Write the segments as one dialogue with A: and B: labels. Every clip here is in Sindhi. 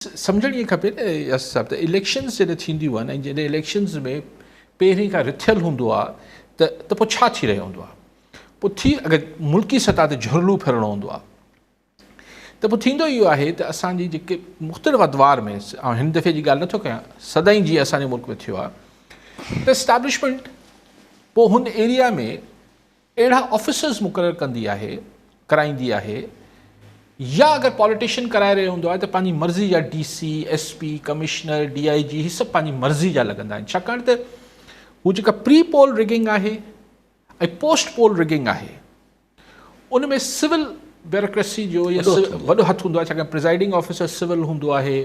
A: سمجهڻ ائين کپي نه ياسر صاحب ته اليڪشنز جڏهن ٿينديون آهن ۽ جڏهن اليڪشنز ۾ پهرين کان رٿيل هوندو آهي ته ته پوء ڇا ٿي رهيو هوندو آهي پوء ٿي اگر ملڪي سطح تي جهرلو ڦرڻو هوندو آهي ته پوء ٿيندو اهو آهي ته اسان جي جيڪي مختلف ادوار ۾ آئون هن دفعي جي ڳالهه نٿو ڪيان سدائين جيئن اسان جي ملڪ ۾ ٿيو آهي ته اسٽيبلشمينٽ پوء هن ايريا ۾ اهڙا آفيسرز مقرر ڪندي آهي، ڪرائيندي آهي يا اگر پاليٽيشن ڪرائي رهيو هوندو آهي ته پنهنجي مرضي جا D C, S P, commissioner, D I G هي سڀ پنهنجي مرضي جا لڳندا آهن ڇاڪاڻ ته هو جيڪا پري پول رگنگ آهي ۽ پوسٽ پول رگنگ آهي ان ۾ سول بيوروڪريسي جو يا وڏو هٿ هوندو آهي ڇاڪاڻ پرزائيڊنگ آفيسر سول هوندو آهي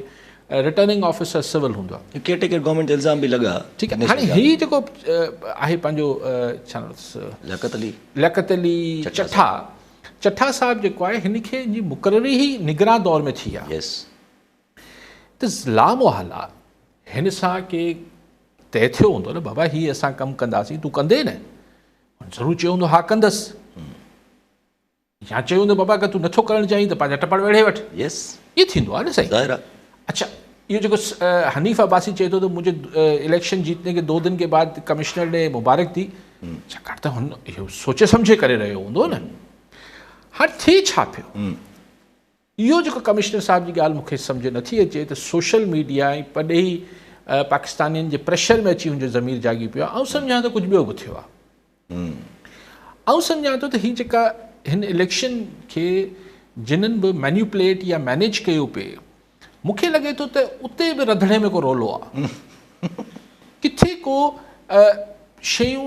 A: رٽرننگ آفيسر سول هوندو آهي.
B: ڪيئر ٽيڪر گورنمينٽ تي الزام به لڳا.
A: ٺيڪ آهي هاڻي هي جيڪو آهي پنهنجو ڇا نالو اٿس
B: لياقت علي
A: لياقت علي چٺا چٺا صاحب جيڪو آهي هن کي جي مقرري ئي نگران دور ۾ ٿي آهي
B: يس
A: ته لامحاله هن سان ڪي طئي ٿيو هوندو نه بابا هي اسان ڪم ڪنداسين تون ڪندين نه هن ضرور چيو هوندو ها ڪندس. يا چيو هوندو بابا اگر تون نٿو ڪرڻ چاهين ته پنهنجا ٽپڙ ويڙهي وٺ.
B: يس.
A: ائين ٿيندو آهي نه سائين.
B: ظاهر آهي.
A: اڇا اهو جيڪو حنيف عباسي چئي ٿو ته مجهي اليڪشن جيتني ڪي دو دن ڪي بعد ڪمشنر ني مبارڪ the ڇاڪاڻ ته هن اهو سوچي سمجهي ڪري رهيو هوندو نه. هاڻ ٿئي ڇا پيو؟ اهو جيڪو ڪمشنر صاحب جي ڳالهه مون کي سمجهه نٿي اچي ته سوشل ميڊيا ۽ پرڏيهي پاڪستانين جي پريشر ۾ اچي هن جو ضمير جاڳي پيو آهي. آئون سمجهان ٿو ڪجهه ٻيو به ٿيو آهي. آئون سمجهان ٿو ته هي جيڪا هن اليڪشن کي جنھن به مينيوپليٽ يا مينيج ڪيو پئي مون کي لڳي ٿو ته اتي به رڌڻي ۾ ڪو رولو آ ڪٿي ڪو شيون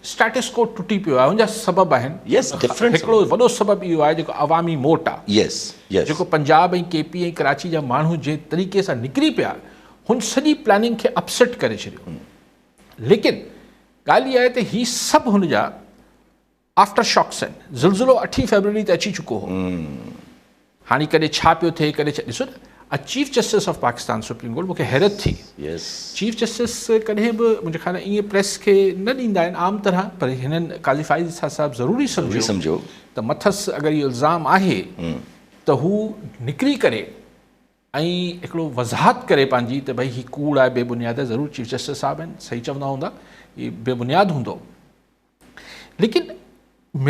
A: اسٽيٽس ڪو ٽٽي پيو آهي ان جا سبب آهن هڪڙو وڏو سبب اهو آهي جيڪو عوامي موٽ آ جيڪو پنجاب ۽ ڪي پي ۽ ڪراچي جا ماڻهو جنهن طريقي سان نڪري پيا هن سڄي پلاننگ کي اپسيٽ ڪري ڇڏيو ليڪن ڳالهه اها آهي ته هي سڀ هن جا آفٽر شاڪس آهن. زلزلو اٺين فيبروري تي اچي چڪو هو. هاڻي ڪڏهن ڇا پيو ٿئي ڪڏهن ڇا ڏسو نه اڄ chief justice of Pakistan supreme court مون کي حيرت ٿي. چيف جسٽس ڪڏهن به منهنجي خيال ۾ ائين پريس کي نه ڏيندا آهن عام طرح پر هنن قاضي فائز عيسيٰ صاحب ضروري سمجهيو ته مٿس اگر اهو الزام آهي ته هو نڪري ڪري ۽ هڪڙو وضاحت ڪري پنهنجي ته ڀئي هي ڪوڙ آهي بي بنياد آهي ضرور چيف جسٽس صاحب آهن صحيح چوندا هوندا هي بي بنياد هوندو ليڪن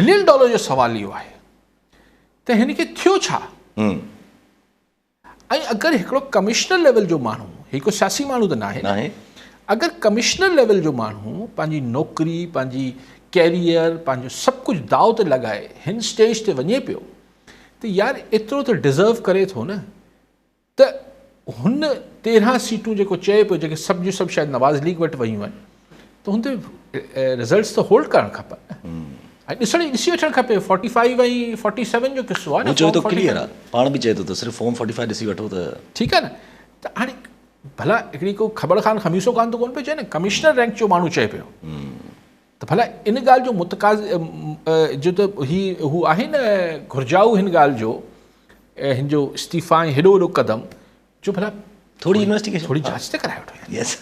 A: ملين ڊالر جو سوال اهو آهي ته هن کي ٿيو ڇا ۽ اگر هڪڙو ڪمشنر ليول جو ماڻهو هي ڪو سياسي ماڻهو ته ناهي
B: ناهي
A: اگر ڪمشنر ليول جو ماڻهو پنهنجي نوڪري پنهنجي ڪيريئر پنهنجو سڀ ڪجهه داء تي لڳائي هن اسٽيج تي وڃي پيو ته يار ايترو ته ڊزرو ڪري ٿو نه ته هن 13 سيٽون جيڪو چئي پيو جيڪي سڀ جون سڀ شايد نواز ليگ وٽ ويون آهن ته هن تي رزلٽس ته هولڊ ڪرڻ کپن ۽ ڏسڻ ڏسي وٺڻ کپي 45 ۽ 47 جو قصو آهي
B: نه چئي ٿو ڪليئر آهي پاڻ به چئي ٿو ته صرف فارم 45 ڏسي وٺو ته
A: ٺيڪ آهي نه ته هاڻي ڀلا هڪڙي ڪو خبر خان خميسو خان ته ڪونه پيو چئي نه ڪمشنر رينڪ جو ماڻهو چئي پيو ته ڀلا ان ڳالهه جو متقاض جو ته هي هو آهي نه گهرجائو هن ڳالهه جو هن جو استعيفا ۽ هيڏو وڏو قدم جو ڀلا
B: ٿوري انويسٽيگيشن
A: ٿوري جاچ ته ڪرائي وٺو
B: يس.